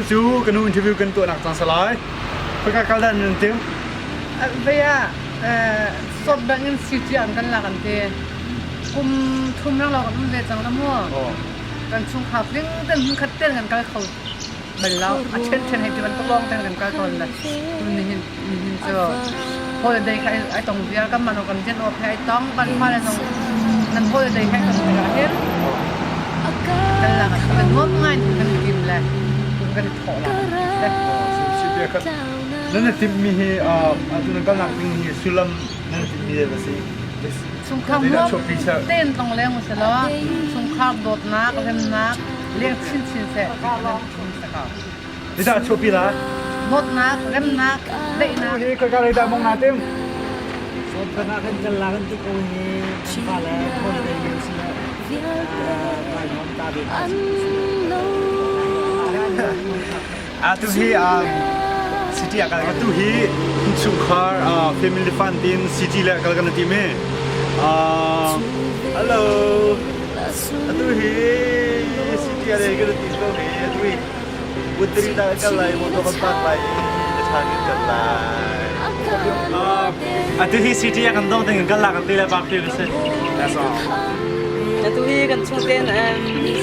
cu ka nu interview kan tuahnak cang si lai. Khoi kal dah nan tim? Vei ah sawt bang in city an kan lak an ti. Kum thum lang lo kan um ve cang la mu. Kan chungkhar tling ten hmun khat ten kan kal kho bal lo. A then then hei ti bantuk lawng ten kan kal tawn le tu nihin nihin cu holiday kha ai tong vial kan man kan rian awk he ai tong kan fale zong nan holiday he kan tikah hin kan lak ah kan nuam ngai kan tim le kan i thawh la. Nan na timhmi hi atu nan kalnak ding hi sullam nan timhmi a si. Chungkhar nuam tein tlong leng usih law chungkhar dawtnak remnak leng chinchin seh ti kan chim sa ko. Zeidah chuahpi la? Dawtnak, remnak, daihnak. Hi khoi ka dah mong na tim? Sawt ah kan kal la kan ti ko hi kan fale holiday lio si le lai nuam ta ve hna Atu hi city ah kal atu hi innchungkhar family fun tin city le kal kan ti mi. Hello. Atu hi city ah kan ti ko hi atu hi Butteri dah kan kal lai motor kan park lai i na chan kan kal lai. Atu hi city ah kan dong ding kan kal la kan ti le bak ti si. That's all. Atu hi kan chungten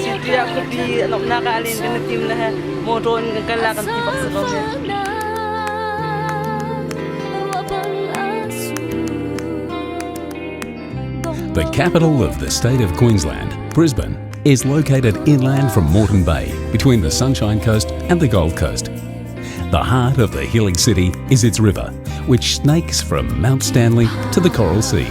city ah khuapi lawmhnak ah len kan tim le motor in kan kal la kan ti bak si ko. The capital of the state of Queensland, Brisbane, is located inland from Moreton Bay between the Sunshine Coast and the Gold Coast. The heart of the healing city is its river, which snakes from Mount Stanley to the Coral Sea.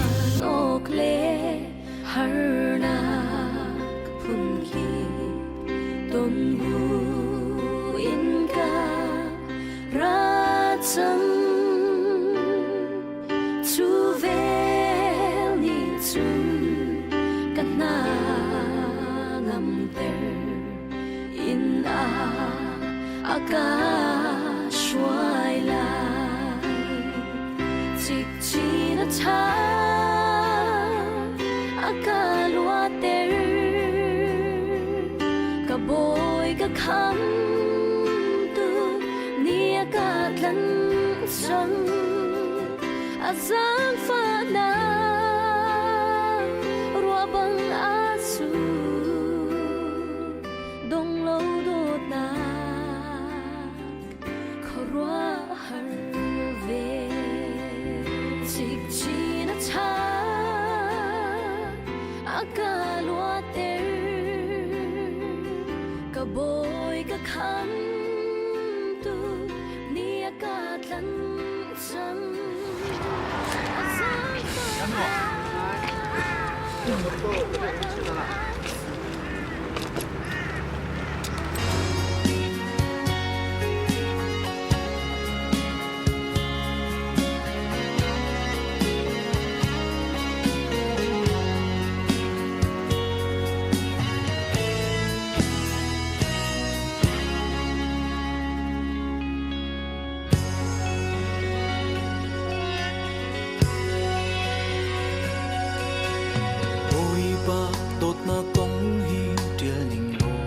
Bawipa dawtnak kong hi ṭial ning law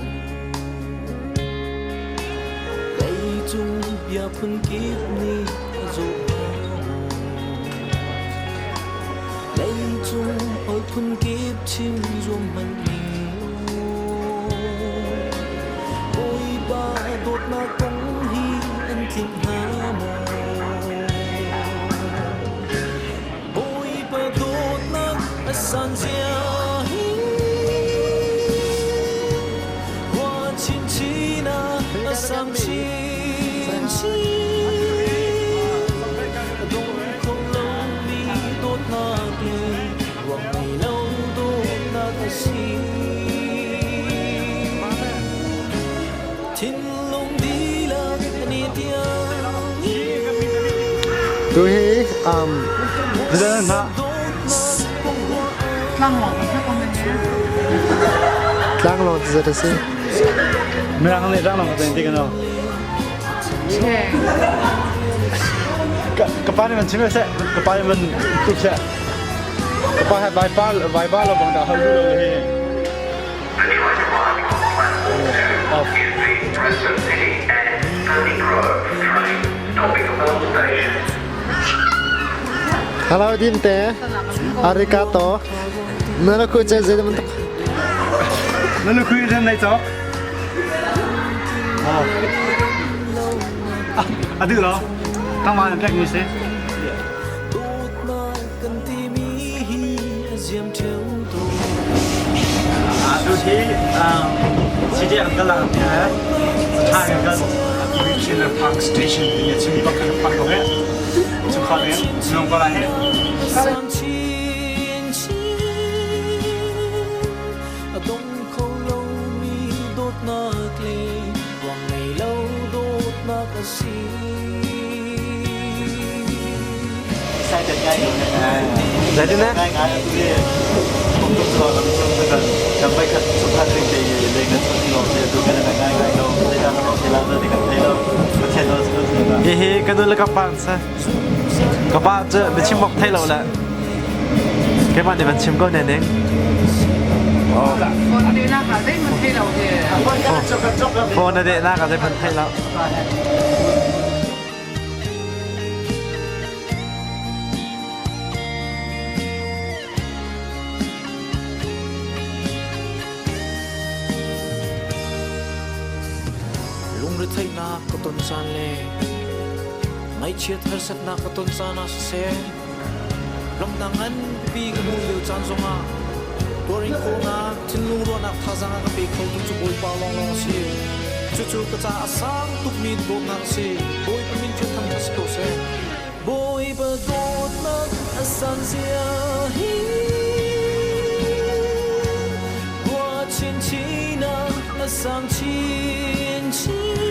Leicung bia phunkip nih a zawh hnga maw? Leicung holh phunkip chim zuam hmanh ning law Bawipa dawtnak kong hi an tlinh hnga maw? Bawipa dawtnak a san zia hi Khua chinchin ah a sang chinchin Dong kho lomi dawtnak le ruang ngei lo dawtnak a si Thinlung dihlak ni tiang Tu hi um, Tlanglawng ti zat a si. Mirang nih tlanglawng ka ti kan Ka pa nih man chim seh, ka pa nih man tuk seh. Ka pa he vai pa vai ba lo bang dah hal lu lo hi. Off. Hello Dinte. Arigato. Na ku che zei man tuk. Na lu khui zen nai chok. Adu lo. Kang ma pek mi si. Atu hi city an kal lang ti he. Tha kan kal. Regional Park Station ti a chimi bak kan pak ko he. Chu kha ne nong ko la he. Jadi na Hihi ka nu le ka pa an si. Ka pa cu biachim awk thei lo le keimah nih van chim ko ne ning. Phone na dehnak ah zeihmanh thei lo. Lungretheihnak ka ton caan le ngaihchiat harsatnak ka ton caan ah siseh, ramdang nganpipi ka hmuh lio caan zongah tuarin khawhnak thinlung ruahnak thazaang a ka pe khotu cu Bawipa lawnglawng a si. Cucu ka caah a sang tukmi dawtnak a si. Bawipa min cu thangṭhat si ko seh. Bawipa dawtnak a san zia hi Rua chinchin ah a sang chinchin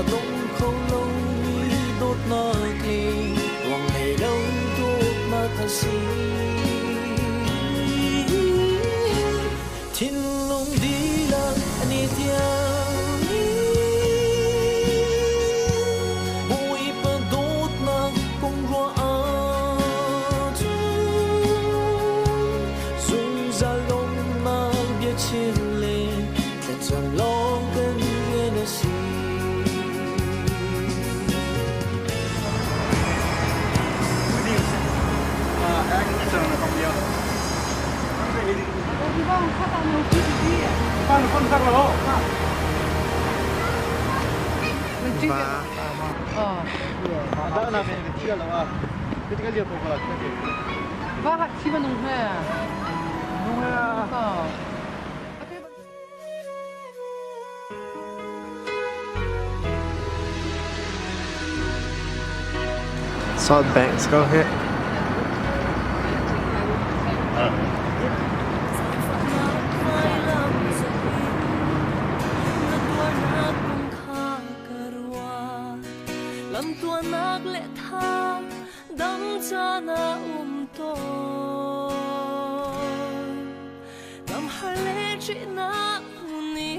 A dong kho lomi dawtnak le ruang ngei lo dawtnak a si Thinlung dihlak an i tiang i Bawipa dawtnak kong ruah ahcun zungzal lawmhnak biachim le thlacam lawng kan rian a si. Salt Banks ko hi. Lamtuanak le than dam caan ah um tawn Lam har le ṭihnak hmun i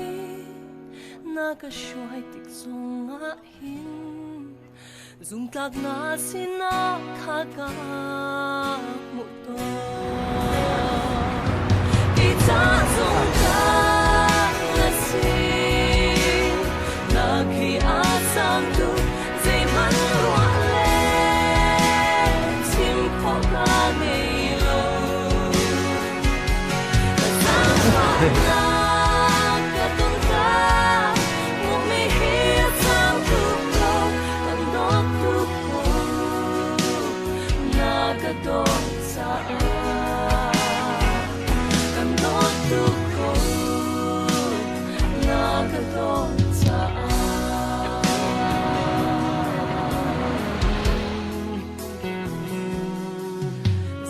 na ka hruai tik zongah hin zumtlak na sinak kha ka hmuh tawn. Kei ca zumtlak na si, na khi a sang tu zeihmanh ruah le chim khawh ka ngei lo.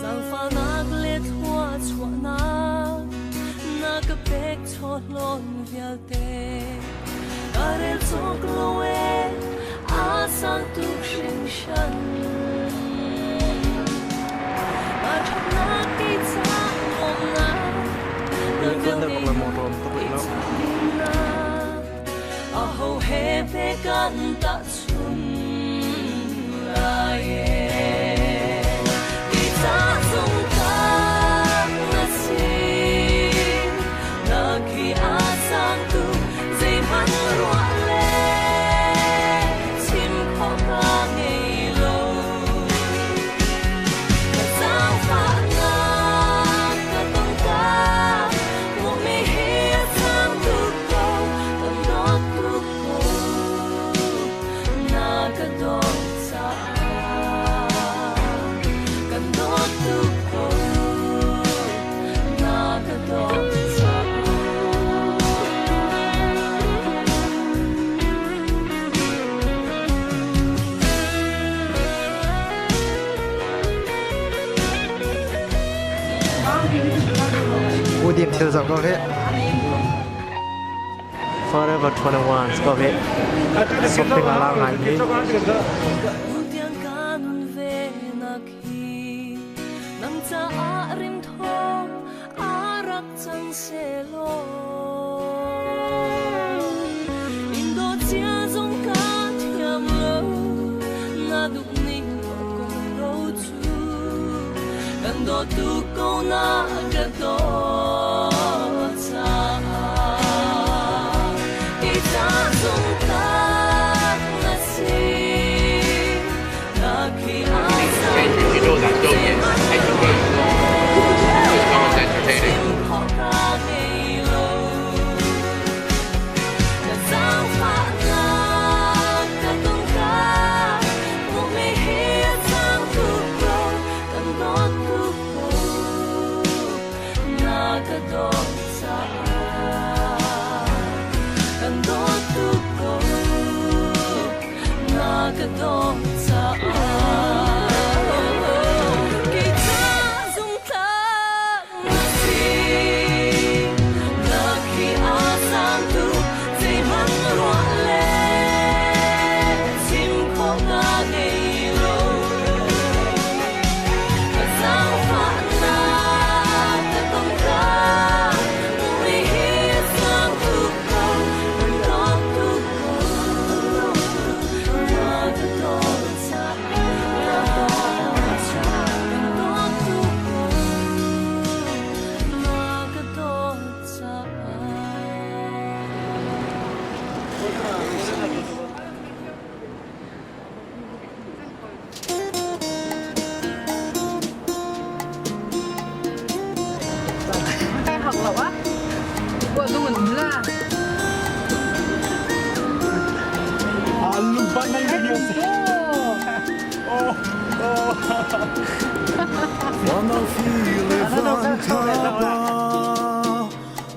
Zaangfahnak le thluachuahnak na ka pek chawhlawn vialte ka rel cawk lo ee a sang tuk hringhran. Mah ṭhatnak kei ca nuamhnak na ka ngeih caah aho he hme kan tahchun lai ee. Ti ca zong tak na si, na khi a sang tu zeihmanh ruah Udim thil zoh ko hih. Forever 21 ko hih. Shopping a lar ngai mi.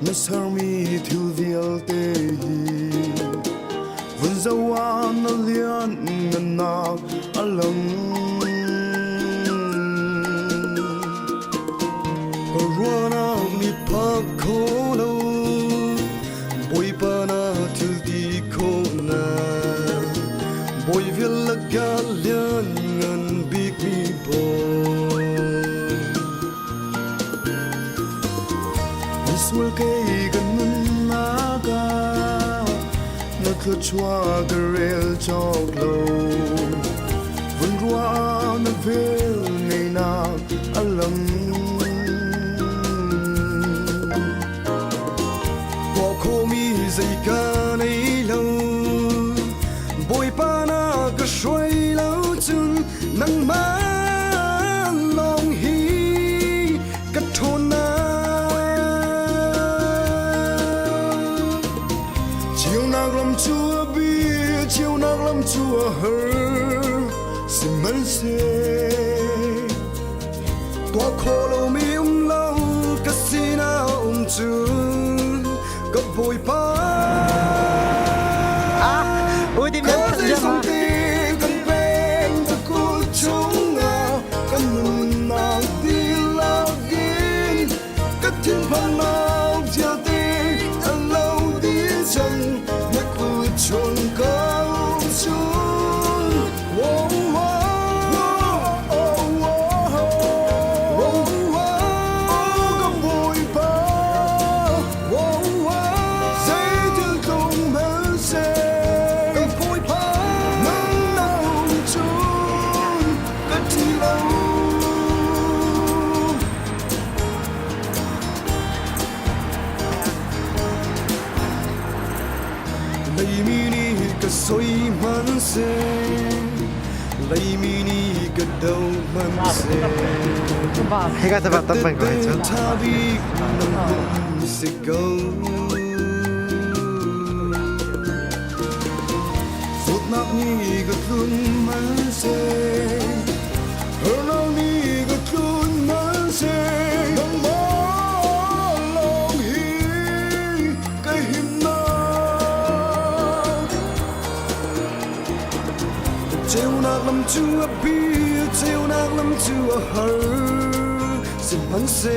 Na sermi thil vialte hi vun zoh na lian ngannak a lang. Ka ruahnak nih phak kho lo, Bawipa na thil ti khawhnak, Bawi vial ka lian ngan bikmi Bawi. Misual kei ka nunnak ah na thluachuah ka rel cawk lo. Vun ruah na vel ngeihnak a lam. Tuah khawhmi zei ka nei lo. Bawipa na ka hruai lo cun nangmah lawng hi ka ṭhawnnak. Ceunak lam cu a bi, ceunak lam cu a har, sihmanhseh tuah khawh lomi um lo ka sinah um cun ka Bawipa. Ah, udim Ka zeizong te kan pek ka kut chungah kan nunnak dihlak in ka thinphannak vialte an lo dih cang na kut chung ka um cun. Oh, oh, oh, oh, oh, oh, ka Bawipa. Oh, oh, zeitil tlung hmanhseh ka Bawipa nang na um cun ka ṭih lo. Leimi nih ka soi hmanhseh, leimi nih ka do hmanhseh. Hika ta tam peng ko hei cun. Tha bik nan hun si ko. Zawtnak nih ka tlun hmanhseh, harnak nih ka tlun hmanhseh, nangmah lawng hi ka himnak. Ceunak lam cu a bi, ceunak lam cu a har, sihmanhseh.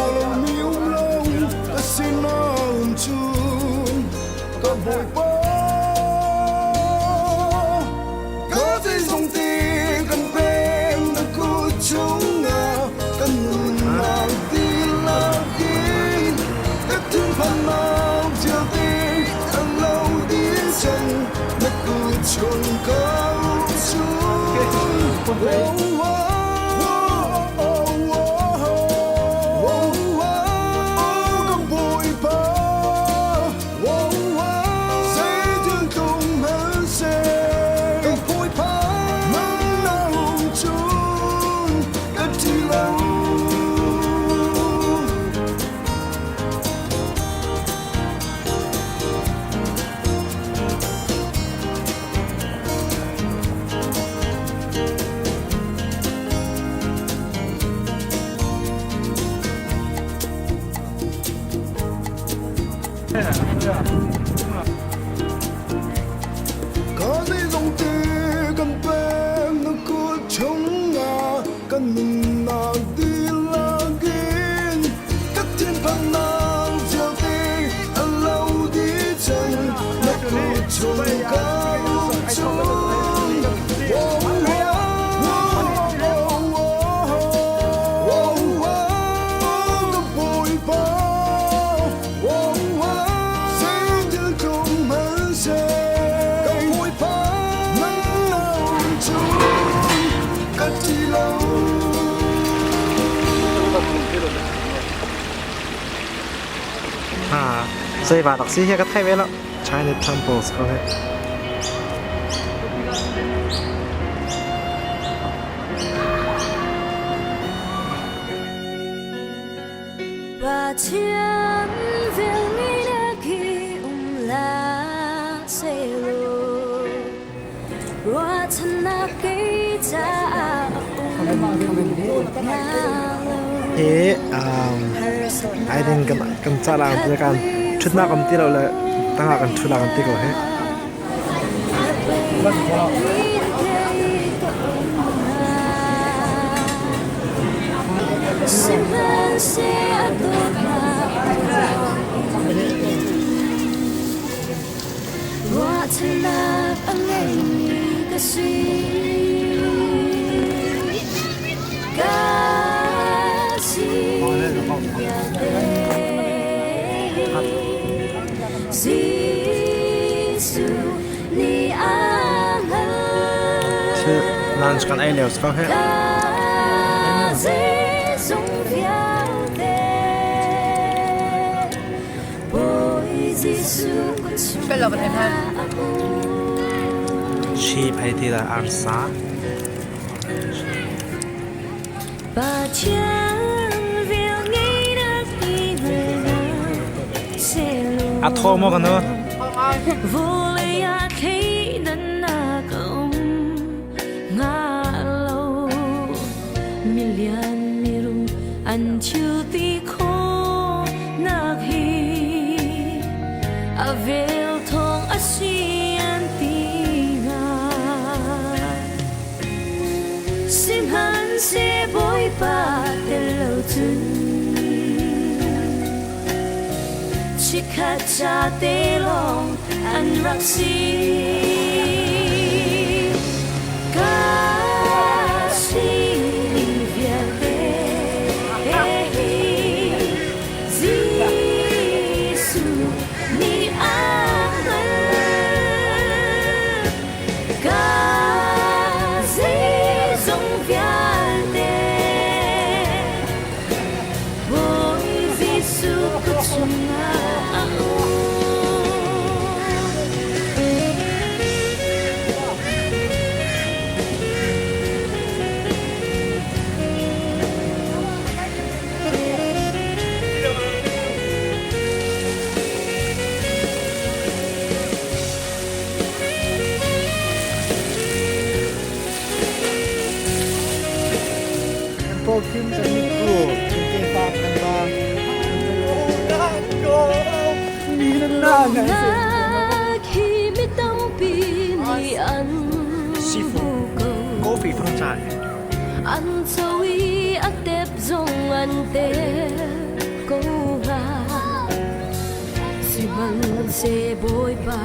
Tuah lomi um lo ka sinah um cun ka Bawipa. Ka zeizong te kan pek na kut chungah kan nunnak dihlak in ka thinphannak vialte an lo dih cang na kut chung ka um cun. Oh, oh, oh, oh, oh, oh, ka Bawipa. Zeitin tlung hmanhseh ka Bawipa man na um cun ka ṭih lo. Ka zeizong te kan pek na kut chungah kan nunnak dihlak in ka thinphannak vialte a lo dih cang na kut chung ka um cun. Oh, oh, oh, oh, oh, ka Bawipa. Oh, oh, zeitil tlung hmanhseh ka Bawipa man na um cun ka ṭih lo. Ha, zei ba tak si hi ka thai ve lo. China temples ko he. Pathian velngeihnak hi um hlah sehlaw ruahchannak kei caah a um hnga lo. Hi ai ding kan kan ca lang ti kan thutnak am ti lo le tangah kan thu lang ti ko he. Ruahchannak a ngeimi ka si. Ka si vialte. Jesuh nih a hngalh. Lunch kan ei lio ko he. Ka zeizong vialte. Bawi Jesuh kut Fel lo kan ei hman. chungah a um. Chi phai ti la arsa. Pathian velngeihnak hi hngal sehlaw A thaw maw kan u? Vawlei ah thleidannak a um hnga lo. Milian mirum an thil ti khawhnak hi a vel thawng a si an ti hnga. Sihmanhseh Bawipa tel lo cun chikkhat ca te lawng an rak si. Ka sining vialte hi Jesuh nih a hngalh. Ka zeizong vialte Bawi Jesuh ka chungah a um. Kan pawkhim kan mitku kan pa kan ba. Nak hi mi tampi nih an Sifu. hmu ko. Coffee thong chai. An cho i a tep zong an tep. Sihmanhseh Bawipa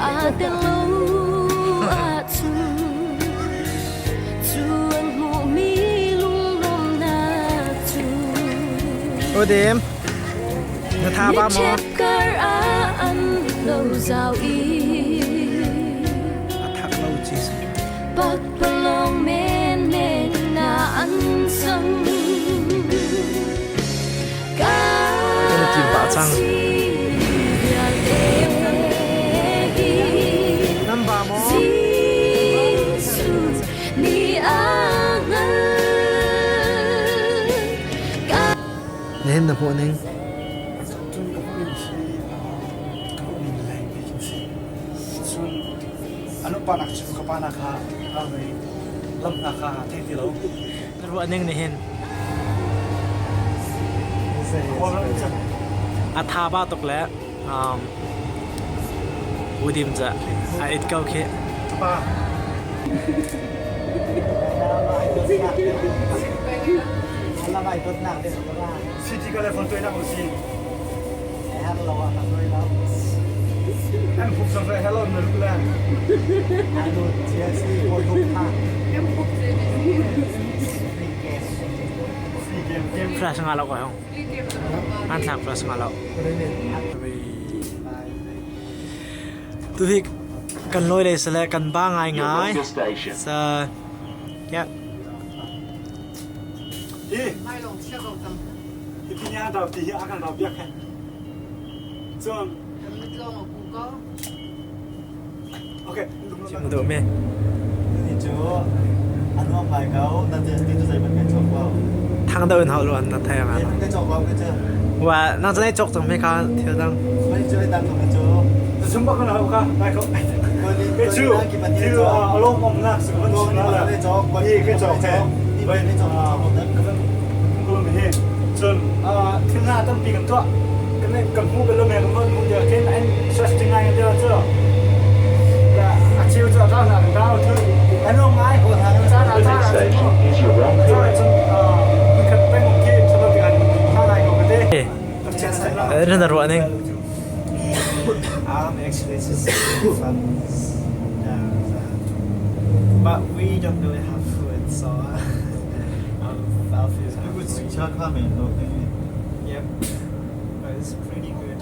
aa tel lo ahcun cu an hmuhmi lunglawmhnak cu Udim, na tha ba maw? Miṭhep kar ah an lo zau i A thak lo cheese. Pakpalawng menmen na an sang. Kan i tim pah cang. Nan ba maw? Nihin na hmuh ning? Cun ka hmuh ning hi ka hmuh ning leng bik in si. Cun an upa nak cu ka pa nak kha lam hna kha thei ti lo. Na ruah ning nihin? A tha ba tuk le udim ca a it ko khi. Pa. City ka le phone tuai nak si. Em phúc sang phải hello na lu la. Flash nga lo ko hong. An thlak flash nga lo. Tu hi kan loi le sale kan ba ngai ngai. Sa yeah. Hi. Hi pinya daw ti hi akan daw biak he. Cun. Okay. Chim duh mi. Ni cu an uam ngai ko na ti tu zei ban kai chok ko. Thang deuh in hau lu an na thai nga. Kai chok ko kai chu. Wa nang zai chok cang me ka thil dang. Mai chu dang ko chu. Zum bak na hau ka nai ko. Kai chu. Thil along om nak su kan chim la. Ni kai chok te. Bai ni chok ka kan ko mi he. Cun thil na tampi kan tuah. Kan kan hmu bel lo me kan mu dia ken an stress ngai te chu. La a chiu chu ra na kan rau thu. An om ngai ho tha cha na cha. Cha chun kan peng ki chalo ti an tha nai ko te. Eh, na ruah ning. Actually, it's just fun. Yeah, but we don't really have food, so I'll feel hungry. Yep, but it's pretty good.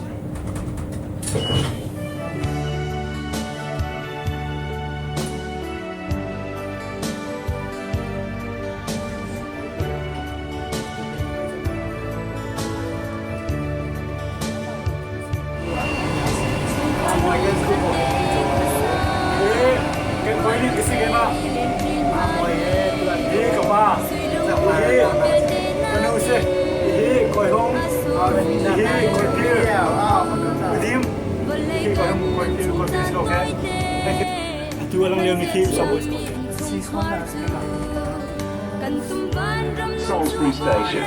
Kan koi ning kasi ke ma. Hi ka pa. Hi ka nu si. Hi koi hong. Hi koi pir. Dim. Hi koi hong koi pir koi pir si okay. Thank you. Tu alang leo mi khi sa boys. Salisbury Station.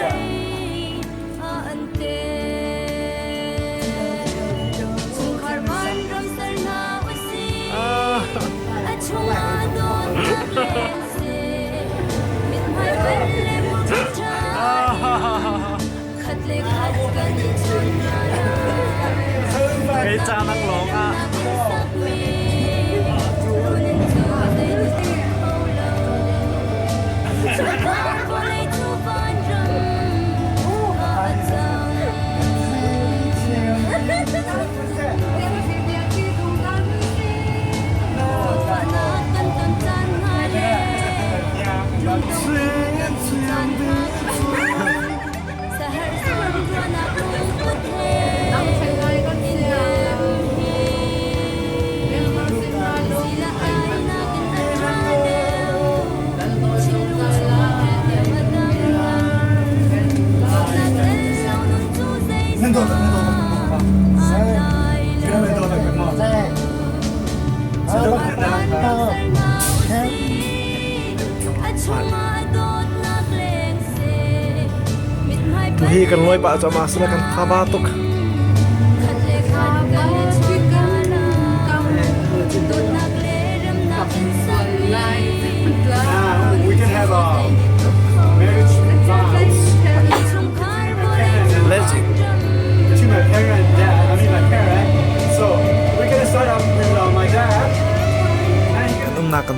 Kai cha nang long ah. Nan dawt nan dawt nan dawt nan dawt Tu hi kan lawi pah cuahmah sila kan tha ba tuk. We can have a marriage vows. Let's To my parent, dad, I mean my parent.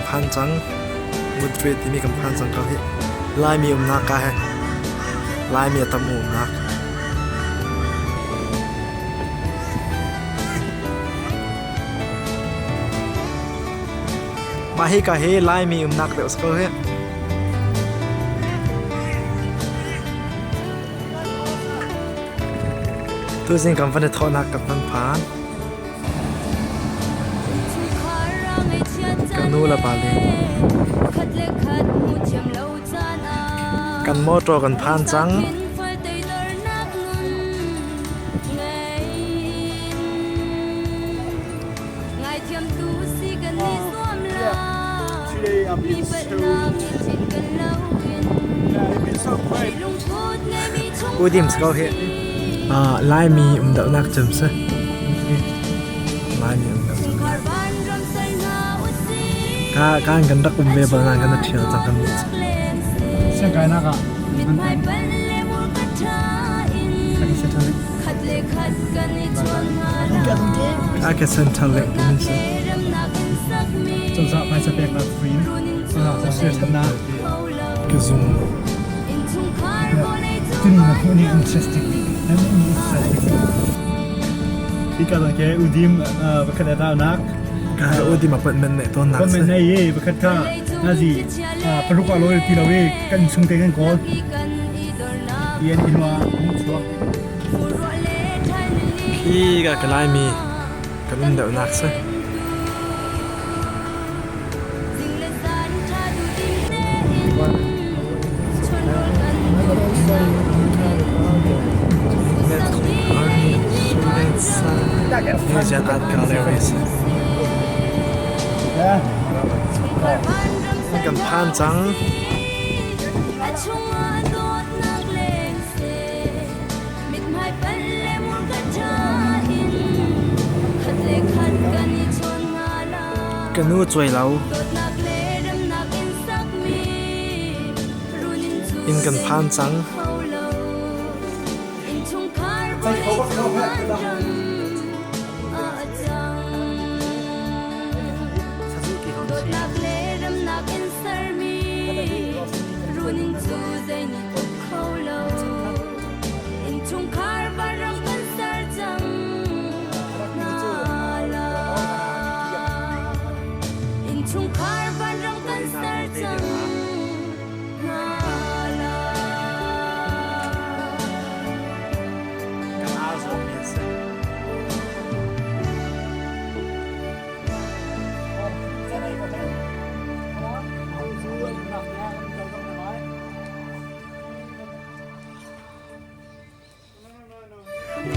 phan cang. Mudre timi kan phan cang ko hi. Laimi umnak ka he. Laimi a tam umnak. Mah hi ka hi Laimi umnak deuh si ko hi. Tuzing kan van i thawhnak kan van phan. Ka nu le pa le kan motor kan phan cang. Udim si ko hi. Laimi um dohnak cem si. Laimi um dohnak. Ka kan kan rak um ve bal na kan thial cang kan nih. Siangkainak ah A ka central lek timi si. Cozah phaisa peknak free cozah thatnak Ka zum. Tuni na hmuh ni interesting nan interesting Ika da ke udim bakhat eta nak Ka udim appointment nei ton nak. Appointment nei ye bakhat ka nazi paruk alo ti lo we kan chung te kan call yen inwa hung chuak Khi ka ka Laimi kan um deuh nak si. Museum Art Gallery si. Kan phan cang. Ka nu cuai lo. Inn kan phan cang.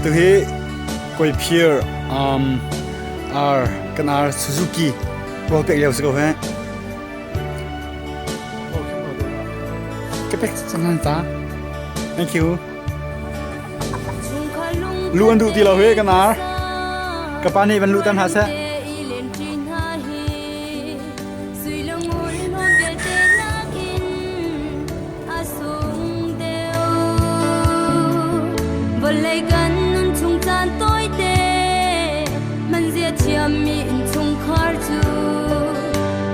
Tuhi koi phir R kan R Suzuki rawl pek lio si ko he. Ka pek cang ta. Thank you. Lu an duh ti lo he kan R. Ka pa nih van lu tan ha seh. Vawlei kan nun chung caan tawite hmanzia thiammi innchungkhar cu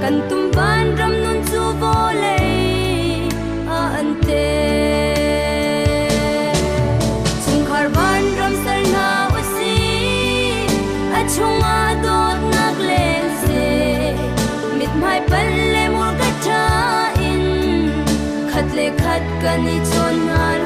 kan tumban ram nun cu vawlei ah an te. Chungkhar vanram ser hna usih, a chungah dawtnak leng seh, mithmai pal le murka ṭha in khat le khat kan i chawn hna.